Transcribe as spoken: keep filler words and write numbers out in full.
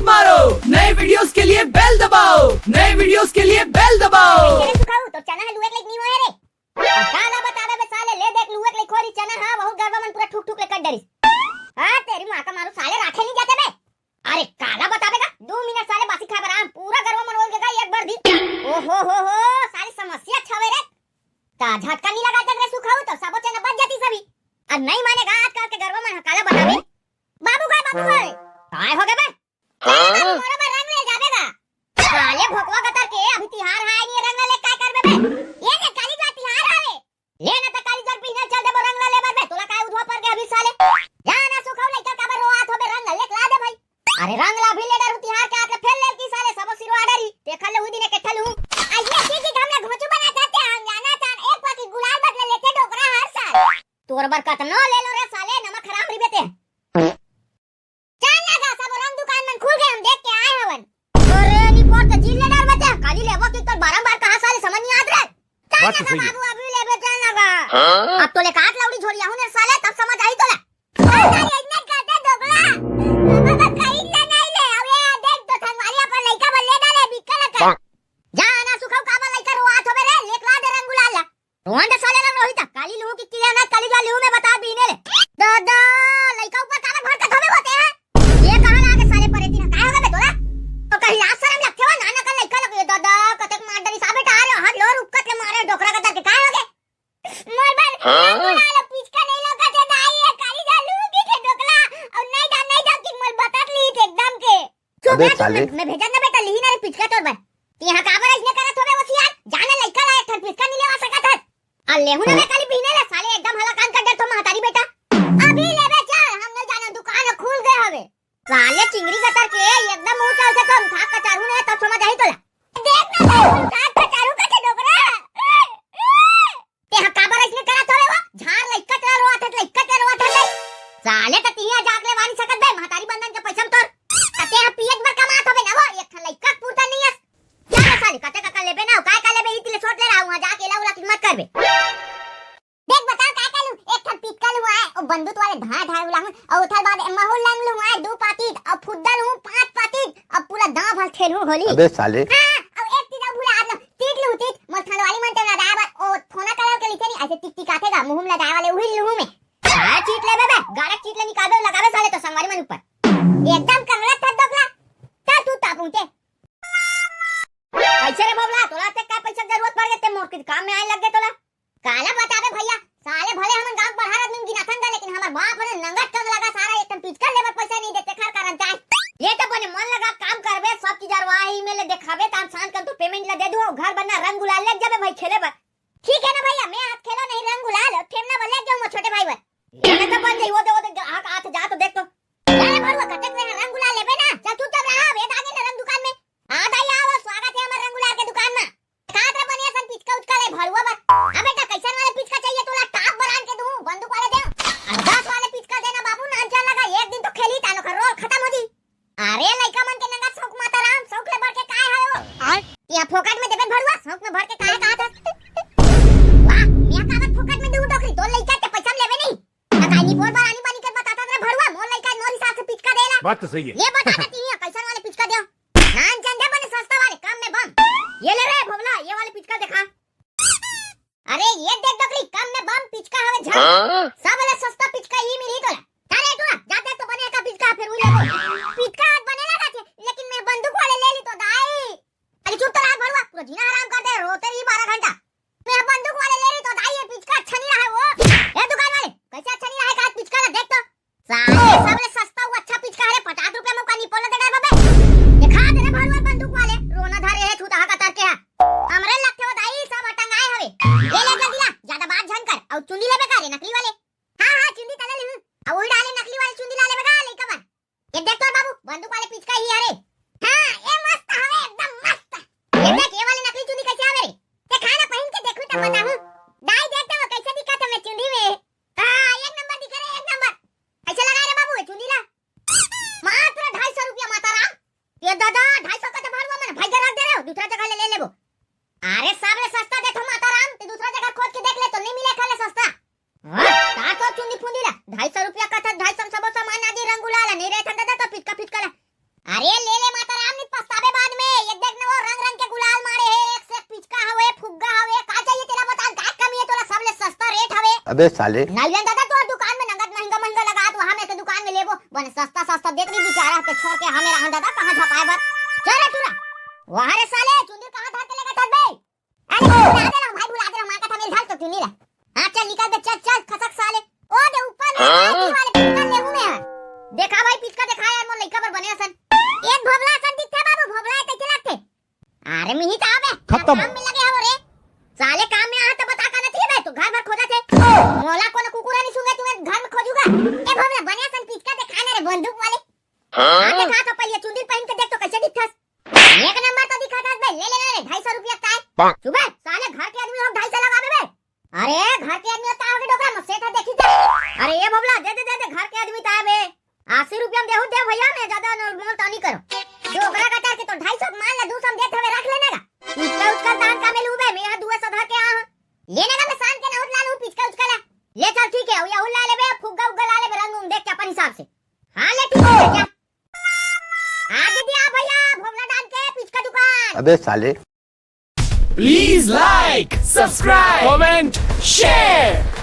मारो, नए वीडियोस के लिए बेल दबाओ, नए वीडियोस के लिए बेल दबाओ। अरे सुखाऊ, तोर चना ह लुए के लायक नहीं होए रे। अब काला बताबे बे साले, ले देख लुए के लायक होरी चना ह, बहुत गरवा मन पूरा ठुक ठुक ले कट डरिस। हाँ, तेरी माँ का मारू साले, राखे नहीं जाते बे। अरे काला बताबे का, दू मिनट साले बासी खाए बर आम, पूरा गरवा मन ओल के का एक बार दी। ओ हो हो हो, साले समस्या छवे रे। का झटका नहीं लगा तक रे सुखाऊ, तो सबो चना बच जाती सभी। अब नहीं मानेगा आजकल के गरवा मन ह, काला बताबे। बाबू गए, बाबू गए। काय हो गए बे? हाँ? मोरो बर रंग ले जाबे गा। साले भोकवा कतर के, अभी तिहार ह, नहीं रंग ले काय करबे बे? ये ने काली जा तिहार हवे। ले ना त काली जा बिना चल देबो रंग ले बर बे। तोला काय उधवा पर के अभी साले? जा ना सुखाऊ, लइका काबर रोआत होबे, रंग ले ला दे भाई। अरे रंग ला भी ले डरू, तिहार के आके फेर ले की साले, सबो सिरो आडरी। देखा ले उही दिन के ठलू। आ ये की की हमला घोंचू बना करते हम जाना चार, एक पाकी गुलाल बदले लेते डोकरा हर साल। तोर बर कतनो ले लो रे साले, नमक हराम रिबे ते। चल ना गा, सब रंग दुकान मन खुल गए, हम देख के आए हवन। अरे निपोर के जीव ले डर बचे, काली लेबो कि तोर बारंबार कहा साले समझ नहीं आत रे। चल बात ना तो गा सही है। बाबू, अभी लेबे चल ना गा। हाँ? अब तो ले काट लौड़ी झोरिया हूँ ने साले, तब समझ आई तोला। अरे इतना करते दोगला। अब तो खरीद ले नहीं ले, अब ये देख तो संगवारी अपन लइका बन ले डाले, बिक्कल कर। जा ना सुखाऊ, काबर लइका रोआत होबे रे, लेक ला दे रंग गुलाल ला। रोहन दे साले ला रोहित, काली लूहू की किले ना, काली जा लूहू में बता बीने ले। दादा, लइका ऊपर काबर भड़कत होबे होते हैं? ये कहाँ लागे साले परे तीन, काय हो गए बे तोला? तो कहीं लाज शरम लगथे हो, नाना का लइका लगे, दादा, कतेक मार डरी साबे टार, हाथ लोर उक्कत के मारे, डोकरा कतर के, काय हो गए? मोर बर हाँ? बुला लो, पिचका नहीं लगा थे दाई, ये काली जा लूहू की के डोकला, और नहीं जा, नहीं जा कि मोर बतक ली थे एकदम के। चुप अबे रह, चुप साले। रह, मैं भेजत ना बेटा, लिही ना रे पिचका तोर बर। ते यहाँ काबर अइसने करत होबे होशियार? जाने लइका ला एक ठन पिचका नहीं लेवा सकत हस। आ लेहू ना बे काली बिहने ले, साले एकदम हलाकान कर देथो महतारी बेटा। अभी लेबे चल, हम नहीं जाने, दुकान खुल गए हवे। साले चिंगरी कतर के एकदम मुंह चल से तो उठा कचारू ने तब समझ आई तोला। देख ना भाई, उठा कचारू का के डोकरा। ते ह काबर अइसने करत हवे वो? झार लइका तेरा रोआत हे, लइका तेरा रोआत हे। साले त तिही जाग ले वानी सकत बे, महतारी बंदन के पैसा म तोर। त ते ह पियत बर कमात हवे ना वो, एक ठन लइका पूरता नहीं अस। जा रे साले, कते का का लेबे ना, काय का लेबे, ई तिले सोट ले रहा हूँ, जाके ला उला मत करबे। देख बताओ काय का लूँ, एक ठन पिचका लूँ आए, ओ बंदूक वाले धाय धाय उला हूँ, और उथल बाद महू लंग लूँ आए, दू पाकिट, और फुद्दा लूँ पाँच पाकिट, अब पूरा दांव भर खेलहूं होली। अबे साले। हाँ, अब एक चीज अउ भुला आत लो, टीट लूं टीट, मोर ठंडवाली मन ते लदाय बर, ओ फोना कलर के लिखे नहीं, ऐसे टिक टिक आथे गा, मुंह में लदाय वाले उही लूं मैं। काय चीट लेबे बे? गाड़ा चीट ले निकालबे, लगाबे साले तो संगवारी मन ऊपर। एकदम कंगला था दोगला। चल तू ताप उठे। कैसे रे भोगला, तोला ते का पैसा जरूरत पड़ गए, ते मोर के काम में आए लग गए तोला। काला बताबे भैया, साले भले हमन गांव बढ़ार आदमी गिनाथन गा, लेकिन हमर बाप रे नंगत कम लगा, सारा एक ठन पिचका लेबर पैसा नहीं देते, खर करन चाहे। ये तो बने मन लगा काम करबे, सब चीज अरवाही में ले देखाबे, तान शान कर तू पेमेंट ला दे दू, घर बनना रंग गुलाल ले जाबे भाई खेले बर। ठीक है ना भैया, मैं हाथ खेलो नहीं रंग गुलाल, और ठेमना बर ले जाऊं मैं छोटे भाई बर। ये तो बन जाई, वो दे, वो दे, ग्राहक आत जा तो देख तो। अरे भरुआ, कतेक में रंग गुलाल लेबे ना, चल चुपचाप रहा, अब ये आगे ना रंग दुकान में। हाँ दाई, आओ, स्वागत है हमर रंग गुलाल के दुकान में। खात रे बनिया सन पिचका उचका ले भरुआ बर। अबे त कैसन वाले पिचका चाहिए तोला? टॉप ब्रांड के दूं, बंदूक वाले दे? और दस वाले पिचका देना बाबू, नाम चल लगा, एक दिन तो खेली तानो का रोल खत्म हो जी। अरे लइका मन के नंगा शौक माता राम, शौक ले बढ़ के काय है वो? आय? यहाँ फोकट में देबे भरुआ, शौक में भर के काय कहा था? वाह, मैं काबर फोकट में दूं डोकरी, तो लइका के पैसा लेबे नहीं। अकाई निपोर बरानी बनी के बताता रे भरुआ, मोर लइका मोर हिसाब से पिचका देला। बात तो सही है। ये बता देती है कैसन वाले पिचका दे? नान चंदे बने सस्ता वाले, कम में बम। ये ले रे भोगला, ये वाले पिचका देखा। अरे ये देख डोकरी, कम में बम पिचका हवे झा। हाँ? सब ले सस्ता पिचका ही मिली तोला। अरे तू जा दे तो बने का पिचका फिर उले। पिचका हाथ बने लगा थे, लेकिन मैं बंदूक वाले ले ली तो दाई। अरे चुप तो रहा भरुआ, पूरा जीना हराम कर दे, रोते रही बारह घंटा। मैं बंदूक वाले ले रही तो दाई ये पिचका अच्छा नहीं रहा है वो। ए दुकान वाले, कैसे अच्छा नहीं रहा है का पिचका ला देख तो। साले सबले सस्ता वो अच्छा पिचका है रे, पचास रुपया में का निपोला दे गए बबे। दिखा दे रे भरुआ बंदूक वाले, रोना धरे है छूता का तरके है। हमरे लगते वो दाई सब टंगाए हवे। ले ले जल्दी ला, ज्यादा बात झन कर, और चुंदी लेबे का रे नकली वाले? हाँ हाँ चुंदी तले ले हूँ। और वही डाले नकली वाले चुंदी ला लेबे का लइका बन। ये देख तो बाबू, बंदूक वाले पिचका ही हरे। हाँ, ये मस्त हवे, एकदम मस्त। ये देख, ये वाले नकली चुंदी कैसे हवे रे? ते खा ना पहिन के देखू तब बताहूँ। दाई देख तो वो कैसे दिखत हवे चुंदी में। हाँ, एक नंबर दिखे रे, एक नंबर। कैसे लगा रे बाबू, ये चुंदी ला? मात्र ढाई सौ रुपया माता राम। ये दादा, ढाई सौ का तो भरुआ मन भाई के रख दे रहे हो, दूसरा जगह ले, ले लेबो। अरे सब ले सस्ता देथो माता राम, ते दूसरा जगह खोज के देख ले तो नहीं मिले खाले सस्ता। हाँ, का तो चुंदी फुंदी ला, ढाई सौ रुपया का था, ढाई सौ में सबो सामान आ जी, रंग गुलाल, नहीं रहे ठंडा था तो पिचका फिचका ला। अरे ले बे साले। नइले दादा, तोर दुकान में नगद महंगा महंगा लगात, वहां में के दुकान में लेबो। बने सस्ता सस्ता देत रही, बिचारा के छोड़ के हमें रहन दादा, कहां झपाए बर। चल रे टूरा, वहां रे साले, चुंदी कहां धर के लेगत हस बे? अरे भुला दे रहा भाई, भुला दे रहा, मां का था मेरे झाल तो चुंदी ला। हां चल निकल बे, चल चल खसक साले। ओ दे ऊपर में हाँ? वाले पिचका लेहू में है। देखा भाई पिचका देखा यार, मोर लइका बर बने असन। ए भोभला असन दिखथे बाबू, भोभला है तइसे लगथे। अरे मिही त आबे, खत्म। काम में लगे हव रे। साले काम में आ त बता का नथी बे, तू घर भर खोजथे। मोला कोनो कुकुर नहीं सूंघे, तुम्हें घर में खोजूंगा। ए भोभला बने असन पिचका देखा ना रे बंदूक वाले। हां? हां देखा तो पहले चुंदी पहन के देख तो कैसे दिखथस। एक नंबर तो दिखथस बे, ले लेना रे, ढाई सौ रुपया का है। पाक। सुबह साले घर के आदमी हो ढाई सौ लगाबे बे। अरे घर के आदमी होता होगे डोकरा, मत सेठ है देखी जा। अरे ए भोभला दे दे दे दे, घर के आदमी ता बे। अस्सी रुपया में देहू दे भैया, मैं ज्यादा न मोल तानी करो। डोकरा का तार के तो ढाई सौ मान ला, दो सौ में देत हवे, रख लेने का। पिचका उचका दान का में लूबे, मैं यहां दुआ सधा के आ। लेने का मैं शान के नहुत ला लूं पिचका उचका ला। ले चल ठीक है, या उल्ला लेबे, फुग्गा उग्गा ला लेबे, रंग उंग देख के अपन हिसाब से। हां ले ठीक है जा। आ दीदी आ भैया, भोभला डाल के पिचका दुकान। अबे साले। Please like, subscribe, comment, share.